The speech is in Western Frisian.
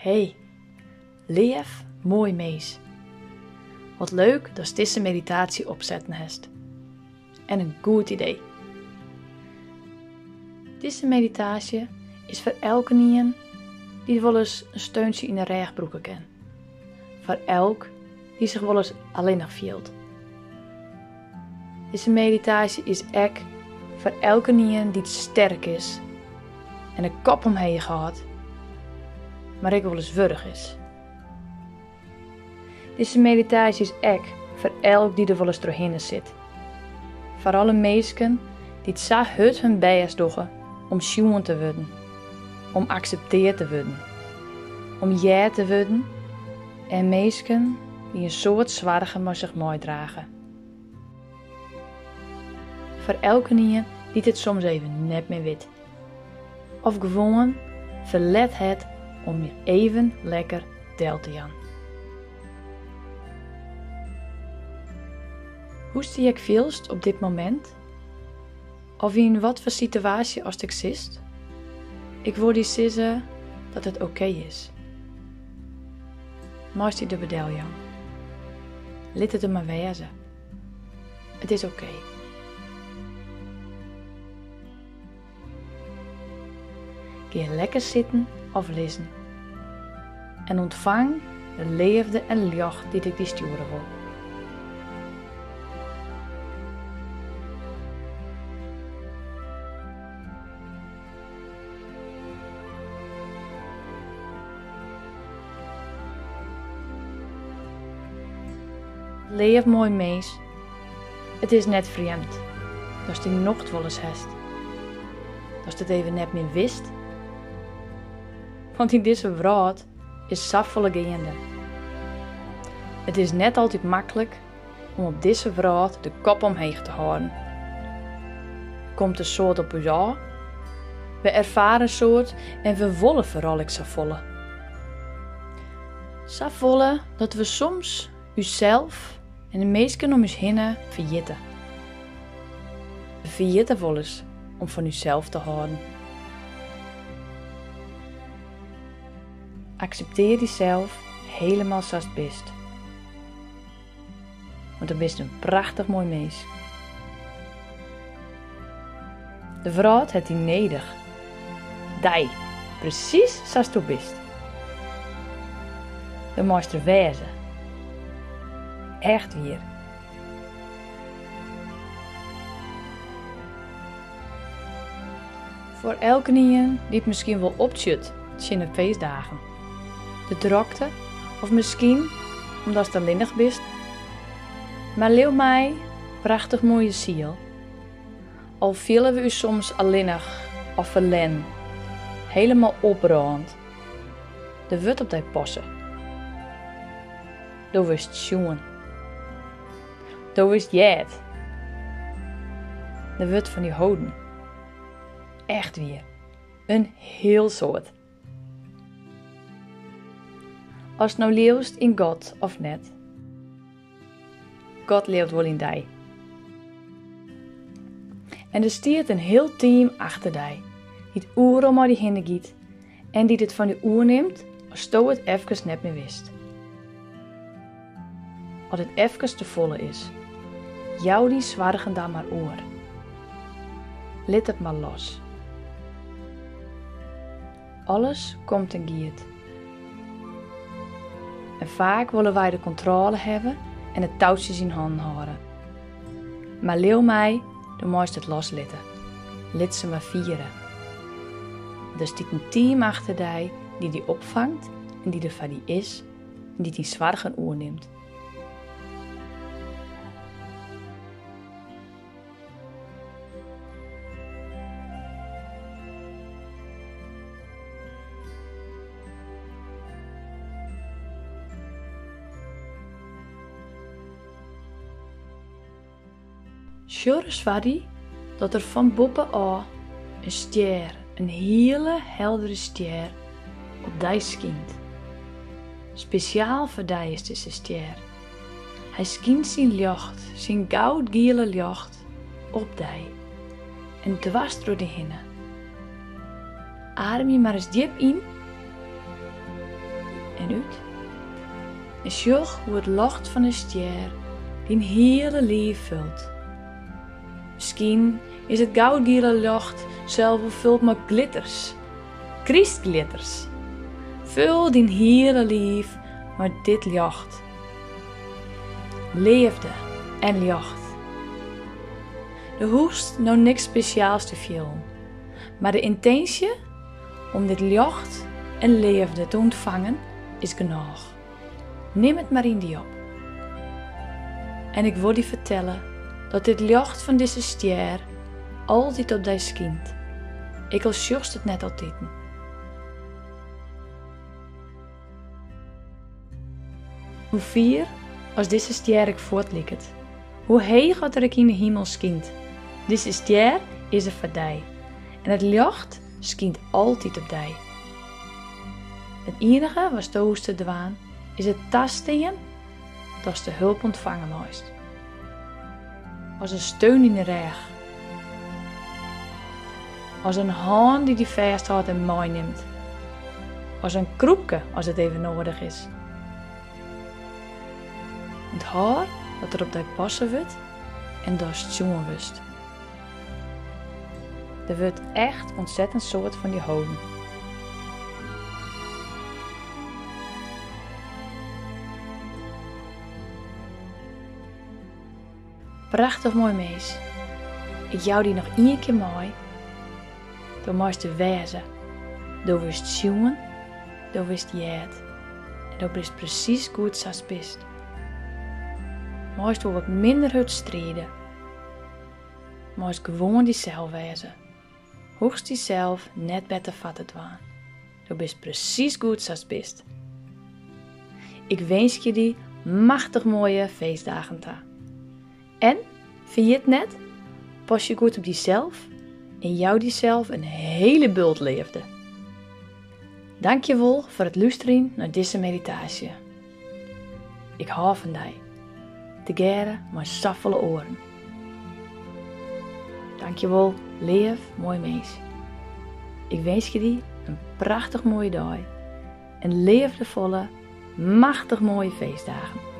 Hey, leaf, moai mins. Wat leuk datst dizze meditaasje opsetten hast. En in goed idee. Dizze meditaasje is foar elkenien dy't wolris in steuntsje yn 'e rêch brûke kin. Foar elk dy't sich wolris allinnich fielt. Dizze meditaasje is ek foar elkenien dy't sterk is en de kop omheech hâldt, mar ek wolris wurch is. Dizze meditaasje is ek foar elk dy't der wolris trochhinne sit. Foar alle minsken dy't sa hurd hun bêst dogge om sjoen te wurden, om aksepteard te wurden, om heard te wurden en minsken dy't in soad soargen mei sich meidrage. Foar elkenien dy't it soms even net mear wit. Of gewoan ferlet hat om jin even lekker del te jaan. Hoe'tst dy ek fielst op dit momint, of yn wat foar situaasje ast ek sitst, ik wol dy sizze dat it okee is. Meist dy derby deljaan. Lit it der mar wêze. It is okee. Gean lekker sitten of lizzen en ûntfang de leafde en ljocht dy't ik dy stjoere wol. Leaf moai mins, it is net frjemd datst dyn nocht wolris hast. Datst it even net mear witst. Want yn dizze wrâld is safolle geande. It is net altyd maklik om op dizze wrâld de kop omheech te hâlden. Der komt in soad op ús ôf. We erfare in soad en we wolle foaral ek safolle. Safolle dat we soms ússels en de minsken om ús hinne ferjitte. We ferjitte wolris om fan ússels te hâlden. Akseptear dysels helemaal sa'tst bist. Want do bist in prachtich moai mins. De wrâld hat dy nedich. Dy, presys sa'tsto bist. Do meist der wêze. Echt wier. Foar elkenien dy't miskien wol optsjut tsjin de feestdagen, de drokte of miskien omdatst allinnich bist. Mar leau my, prachtich moaie siel, al fiele we ús soms allinnich of ferlern, helemaal opbrând, der wurdt op dy passe. Do wurdst sjoen. Do wurdst heard. Der wurdt fan dy holden. Echt wier. In hiel soad. Ast no leaust yn God of net, God leaut wol yn dy. En der stiet in hiel team achter dy, dy't oeral mei dy hinne giet en dy't it fan dy oernimt asto it efkes net mear witst. As it efkes te folle is, jou dyn soargen dan mar oer. Lit it mar los. Alles komt en giet. En faak wolle wy de kontrôle hawwe en de toutsjes yn hannen hâlde. Mar leau my, do meist it loslitte. Lit se mar fiere. Der stiet in team achter dy dy't dy opfangt en dy't der foar dy is en dy't dyn soargen oernimt. Sjoch ris foar dy dat der fan boppe ôf in stjer, in hiele heldere stjer, op dy skynt. Spesjaal foar dy is dizze stjer. Hy skynt syn ljocht, syn goudgiele ljocht, op dy en dwars troch dy hinne. Ademje mar ris djip yn. en út en sjoch hoe it ljocht fan de stjer dyn hiele liif fult. Miskien is it goudgiele ljocht sels wol fuld mei glitters, krystglitters. Ful dyn hiele liif mei dit ljocht. Leafde en ljocht. Do hoechst no niks spesjaals te fielen, mar de yntinsje om dit ljocht en leafde te ûntfangen is genôch. Nim it mar yn dy op. En ik wol dy fertelle dat dit ljocht fan dizze stjer altyd op dy skynt, ek al sjochst it net altiten. Hoe fier as dizze stjer ek fuort liket, hoe heech as er ek yn de himel skynt, dizze stjer is der foar dy en it ljocht skynt altyd op dy. It ienige watsto hoechst te dwaan is it tastean datst de hulp ûntfange meist. As in steun yn de rêch. As in hân dy't dy fêsthâldt en meinimt. As in krûpke as it even noadich is. Unthâld dat der op dy passe wurdt en datst sjoen wurdst. Der wurdt echt ûntsettend soad fan dy holden. Prachtich moai mins. Ik jou dy noch ien kear mei. Do meist der wêze. Do wurdst sjoen, do wurdst heard en do bist presys goed sa'tst bist. Meist wol wat minder hurd stride. Meist gewoan dysels wêze. Hoechst dysels net better foar te dwaan. Do bist presys goed sa'tst bist. Ik winskje dy machtich moaie feestdagen ta. En ferjit net, pas je goed op dysels en jou dysels in hiele bult leafde. Dankjewol foar it lústerjen nei dizze meditaasje. Ik hâld fan dy. Tegearre mei safolle oaren. Dankjewol, leaf, moai mins. Ik winskje dy in prachtich moaie dei en leafdefolle, machtich moaie feestdagen.